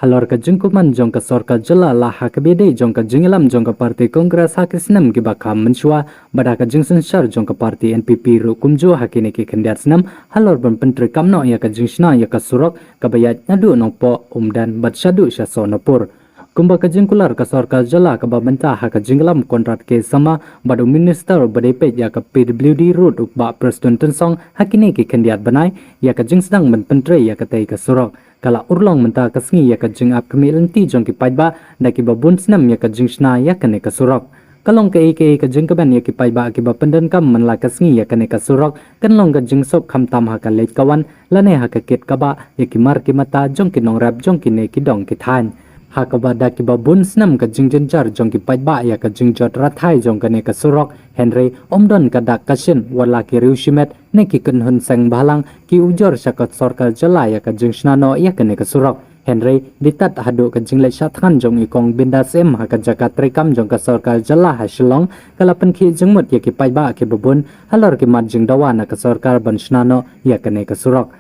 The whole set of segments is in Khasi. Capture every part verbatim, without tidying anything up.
Halor ka jingkuman jong ka sorkar jylla la ha kaba ïadei jong ka jingïalam jong ka parti Congress ha ki snem kiba kham mynshuwa, bad ha ka jingsynshar jong ka parti N P P ruh kumjuh ha kine ki khyndiat snem, halor ban pyntreikam noh ïa ka jingshna ïa ka surok kaba ïaid naduh Nongpoh, Umden bad shaduh sha Sonapur. Kumba ka jingkular ka sorkar jylla kaba mynta ha ka jingïalam Conrad K Sangma bad u minister uba dei peit ïa ka P W D ruh u Bah Prestone Tynsong ha kine ki khyndiat bnai, ïa ka jingsdang ban pyntrei ïa katei ka surok ka la urlong mynta ka sngi ïa ka jingap khmih lynti jong ki paidbah da kiba bun snem ïa ka jingshna ïa kane ka surok. Ka long kaei kaei ka jingkmen ïa ki paidbah kiba pyndonkam man la ka sngi ïa kane ka surok, kan long ka jingsuk khamtam ha ka leit ka wan lane ha ka kit ka bah ïa ki mar ki mata jong ki nongrep jong kine ki dong ki thaiñ. Ha kaba da kiba bun snem ka jingjynjar jong ki paidbah ïa ka jingjot rathai jong kane ka surok, hynrei ym don ka dak ka shin, wat la ki riew shimet ne ki kynhun seng bhalang ki ujor sha ka sorkar jylla ïa ka jingshna noh ïa kane ka surok. Hynrei di tad haduh ka jingleit shah thngan jong i Kong Bindas Syiem ha ka jaka treikam jong ka sorkar jylla ha Shillong, ka la pynkhih jingmut ïa ki paidbah kiba bun halor ki mat jingdawa na ka sorkar ban shna noh ïa kane ka surok.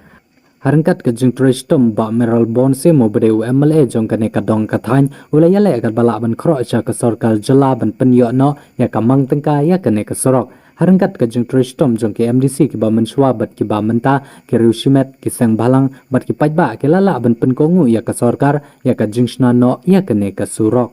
Ha ryngkat ka jingtrei shitom, Bah Mayralborn Syiem uba dei u M L A jong kane ka dong ka thaiñ u la ïaleh katba lah ban khroh sha ka sorkar jylla ban pynïoh noh ïa ka mang tyngka ïa kane ka surok. Ha ryngkat ka jingtrei shitom jong ki M D C kiba mynshuwa bad kiba mynta, ki riew shimet, ki seng bhalang bad ki paidbah ki la lah ban pynkohnguh ïa ka sorkar ïa ka jingshna noh ïa kane ka surok.